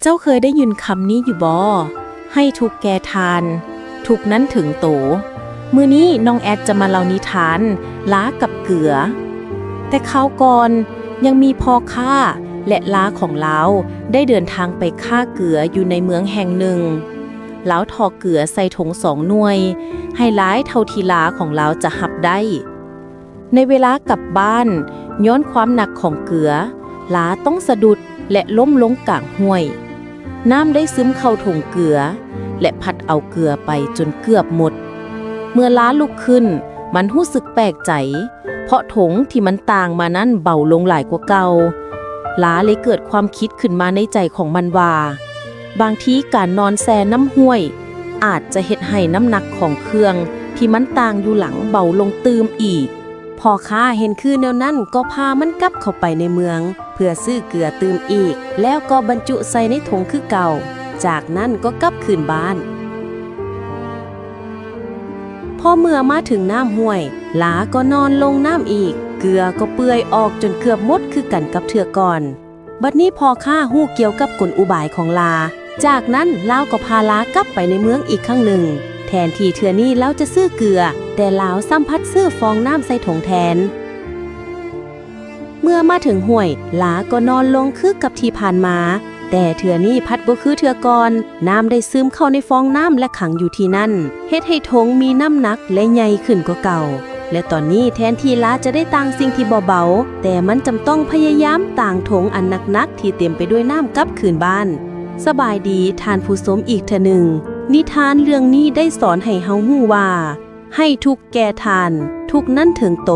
ເຈົ້າເຄີຍໄດ້ຍິນຄຳນີ້ຢູ່ບໍ່? ໃຫ້ທຸກແກ່ທ່ານ, ທຸກນັ້ນເຖິງໂຕ. ມື້ນີ້ນ້ອງແອດຈະມາເລົ່ານິທານ ລາກັບເກືອ. ແຕ່ຄາວກ່ອນ ຍັງມີພໍ່ຄ້າ ແລະ ລາຂອງລາວ ໄດ້ເດີນທາງໄປຄ້າເກືອຢູ່ໃນເມືອງແຫ່ງໜຶ່ງ. ລາວຖອກເກືອໃສ່ຖົງສອງໜ່ວຍ ໃຫ້ຫຼາຍເທົ່າທີ່ລາຂອງລາວຈະຮັບໄດ້. ໃນເວລາກັບບ້ານ, ຍ້ອນຄວາມໜັກຂອງເກືອ, ລາຕ້ອງສະດຸດ ແລະ ລົ້ມລົງກາງຫ້ວຍ. ນ້ຳໄດ້ຊຶມເຂົ້າຖົງເກືອ ແລະ ພັດເອົາເກືອໄປຈົນເກືອບໝົດ. ເມື່ອລາລຸກຂຶ້ນ, ມັນຮູ້ສຶກແປກໃຈ ເພາະຖົງທີ່ມັນຕ່າງມານັ້ນເບົາລົງຫຼາຍກວ່າເກົ່າ. ລາເລີຍເກີດຄວາມຄິດຂຶ້ນມາໃນໃຈຂອງມັນວ່າ, ບາງທີການນອນແຊ່ນ້ຳຫ້ວຍ ອາດຈະເຮັດໃຫ້ນ້ຳໜັກຂອງເຄື່ອງທີ່ມັນຕ່າງຢູ່ຫຼັງເບົາລົງຕື່ມອີກ. ພໍ່ຄ້າເຫັນຄືແນວນັ້ນກໍພາມັນກັບເຂົ້າໄປໃນເມືອງ ເພື່ອຊື້ເກືອຕື່ມອີກ ແລ້ວກໍບັນຈຸໃສ່ໃນຖົງຄືເກົ່າ. ຈາກນັ້ນກໍກັບຄືນບ້ານ. ພໍເມື່ອມາເຖິງນ້ຳຫ້ວຍ, ລາກໍນອນລົງນ້ຳອີກ, ເກືອກໍເປື່ອຍອອກຈົນເກືອບໝົດຄືກັນກັບເທື່ອກ່ອນ. ບັດນີ້ພໍ່ຄ້າຮູ້ກ່ຽວກັບກົນອຸບາຍຂອງລາ. ຈາກນັ້ນລາວກໍພາລາກັບໄປໃນເມືອງອີກຄັ້ງໜຶ່ງ, ແທນທີ່ເທື່ອນີ້ລາວຈະຊື້ເກືອ, ແຕ່ລາວຊ້ຳພັດຊື້ຟອງນ້ຳໃສ່ຖົງແທນ. ເມື່ອມາເຖິງຫ້ວຍ, ລາກໍນອນລົງຄືກັບທີ່ຜ່ານມາ, ແຕ່ເທື່ອນີ້ພັດບໍ່ຄືເທື່ອກ່ອນ, ນ້ຳໄດ້ຊຶມເຂົ້າໃນຟອງນ້ຳ ແລະ ຂັງຢູ່ທີ່ນັ້ນ, ເຮັດໃຫ້ຖົງມີນ້ຳໜັກ ແລະ ໃຫຍ່ຂຶ້ນກວ່າເກົ່າ. ແລະ ຕອນນີ້ແທນທີ່ລາຈະໄດ້ຕ່າງສິ່ງທີ່ເບົາໆ, ແຕ່ມັນຈຳຕ້ອງພະຍາຍາມຕ່າງຖົງອັນໜັກໆທີ່ເຕັມໄປດ້ວຍນ້ຳກັບຄືນບ້ານ. ສະບາຍດີທ່ານຜູ້ຊົມອີກເທື່ອໜຶ່ງ. ນິທານເລື່ອງນີ້ໄດ້ສອນໃຫ້ເຮົາຮູ້ວ່າ, ໃຫ້ທຸກແກ່ທ່ານ, ທຸກນັ້ນເຖິງໂຕ.